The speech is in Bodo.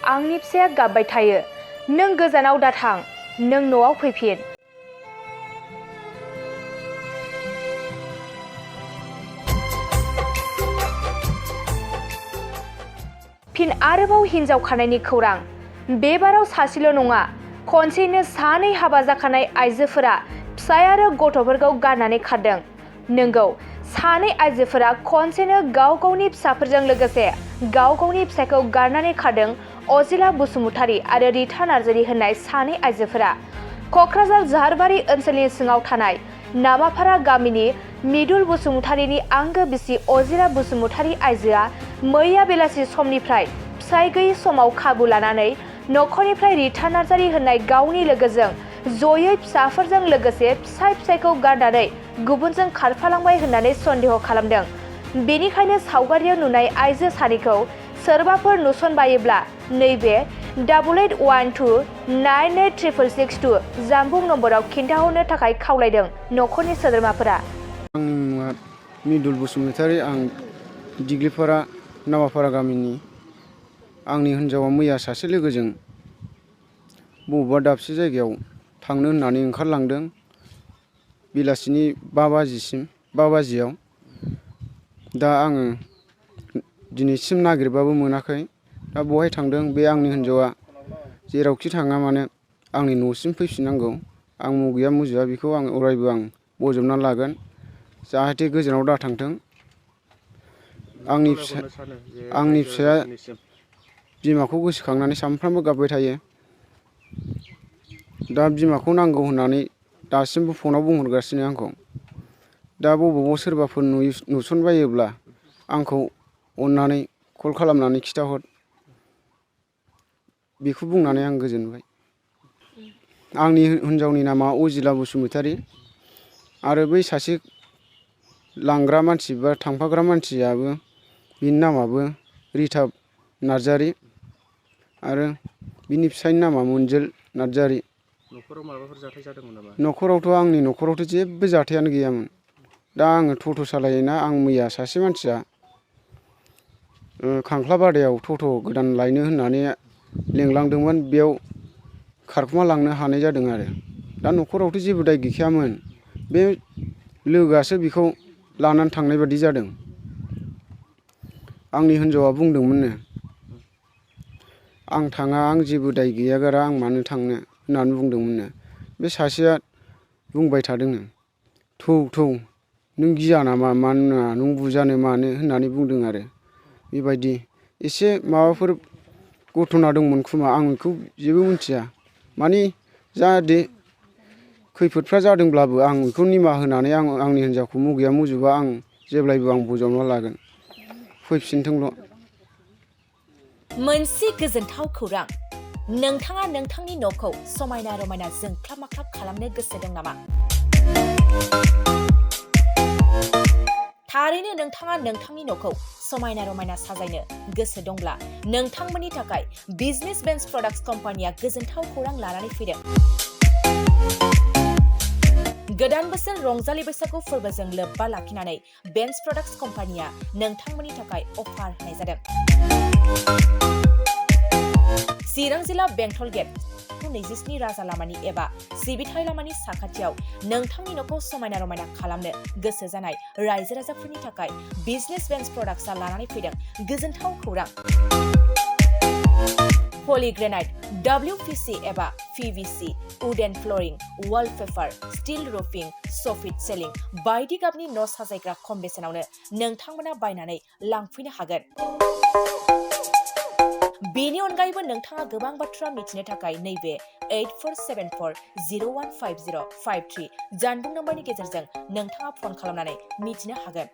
आंनि फिसाया गाबबाय थायो। नों गोजानाव दाथां, नों न'आव फैफिन। फिन आरोबाव हिनजाव खारनायनि खौरां। बे बाराव सासेल' नङा, खनसेनो सानै हाबा जाखानाय आइजोफोरा फिसाय आरो गथ'फोरखौ गारनानै खारदों। नंगौ, सानै आइजोफोरा खनसेनो गाव गावनि फिसाफोरजों लोगोसे गाव गावनि फिसायखौ गारनानै खारदों। अजिला बसुमतारी आरो रिता नार्जारी होननाय सानै आइजोफोरा क'क्राझार जाहारबारि ओनसोलनि सिङाव थानाय नामाफारा गामिनि मिदुल बसुमतारीनि आंगो बिसि अजिला बसुमतारी आइजोआ मैया बेलासि समनिफ्राय फिसाय गैयै समाव खाबु लानानै नखरनिफ्राय रिता नार्जारी होननाय गावनि लोगोजों जयै फिसाफोरजों लोगोसे फिसायखौ गारनानै गुबुनजों खारफालांबाय होननानै सन्देह खालामदों। बेनिखायनो सावगारियाव नुनाय आइजो सानैखौ सोरबाफोर नुसनबायोब्ला नैबे 8812986662 जानबुं नम्बराव खिन्थाहरनो थाखाय खावलायदों नखरनि सोद्रोमाफोरा। आंनि मुङा मिदुल बसुमतारी। आं दिग्लिपारा नामापारा गामिनि। आंनि हिनजावा मैया सासे लोगोजों बबेबा दाबसे जायगायाव थांनो होननानै ओंखारलांदों बेलासिनि 5 बाजियाव। दा आङो दिनैसिम नागिरबाबो मोनाखै। दा बहाय थांदों बे आंनि हिनजावा जेरावखि थाङा मानो आंनि न'सिम फैफिननांगौ। आं मुगैया मुजुआ बेखौ आं अरायबो बजबना लागोन, जाहाथे गोजानाव दाथांथों। आंनि फिसाया बिमाखौ गोसोखांनानै सानफ्रामबो गाबबाय थायो। दा बिमाखौ नांगौ होननानै दासिमबो फनाव बुंहरगासिनो आंखौ। दा बबावबा सोरबाफोर नुसनबायोब्ला आंखौ अननानै कल खालामनानै खिथाहर, बेखौ बुंनानै आं गोजोनबाय। आंनि हिनजावनि नामा अजिला बसुमतारी आरो बै सासे लांग्रा मानसि बा थांफाग्रा मानसियाबो बिनि नामाबो रिता नार्जारी आरो बिनि फिसायनि नामा मोनजोल नार्जारी। न'खराव माबाफोर जाथाय जादोंमोन नामा? आंनि न'खरावथ' जेबो जाथायानो गैयामोन। दा आङो टट' सालायोना, आं मैया सासे मानसिया खांख्लाबादायाव टट' गोदान लायनो होननानै लेंलांदोंमोन, बेयाव खारखुमा लांनो हानाय जादों आरो। दा न'खरावथ' जेबो दाय गैखायामोन, बे लोगोआसो बेखौ लानानै थांनाय बादि जादों। आंनि हिनजावा बुंदोंमोननो, आं थाङा, आं जेबो दाय गैया गारा, आं मानो थांनो होननानै बुंदोंमोननो। बे सासेया बुंबाय थादोंनो, थौ नों गिया नामा, मानो नङा, नों बुजानो मानो होननानै बुंदों आरो। बेबायदि एसे माबाफोर घटना दंमोन खोमा, आं बेखौ जेबो मिथिया। माने जाहाथे खैफोदफ्रा जादोंब्लाबो आं बेखौ निमाहा होनानै आंनि हिनजावखौ मुगैया मुजुबा आं जेब्लायबो बजबना लागोन, फैफिनथोंल'। मोनसे गोजोनथाव खौरां। नोंथाङा नोंथांनि न'खौ समायना रमायना जोंख्लाब माख्लाब खालामनो गोसो दं नामा? थारैनो नोंथाङा नोंथांनि न'खौ समायना रमायना साजायनो गोसो दंब्ला नोंथांमोननि थाखाय बिजनेस बेन्स प्रडाक्ट्स कम्पानिया गोजोनथाव खौरां लानानै फैदों। गोदान बोसोर रंजालि बैसागु फोरबोजों लोब्बा लाखिनानै बेन्स प्रडाक्ट्स कम्पानिया नोंथांमोननि थाखाय अफार होनाय जादों। चिरां जिल्ला बेंटल गेट 27 राजा लामानि एबा सिबिथाय लामानि साखाथियाव नोंथांनि न'खौ समायना रमायना खालामनो गोसो जानाय रायजो राजाफोरनि थाखाय बिजनेस बेन्स प्रडाक्ट्सआ लानानै फैदों गोजोनथाव खौरां। पलिग्रेनाइट, WPC एबा PVC, wooden flooring, wallpaper, steel roofing, soffit ceiling बायदि गाबनि न' साजायग्रा खम बेसेनावनो नोंथांमोना बायनानै लांफैनो हागोन। बेनि अनगायैबो नोंथाङा गोबां बाथ्रा मिथिनो थाखाय नैबे 8474015053 जानबुं नम्बरनि गेजेरजों नोंथाङा फन खालामनानै मिथिनो हागोन।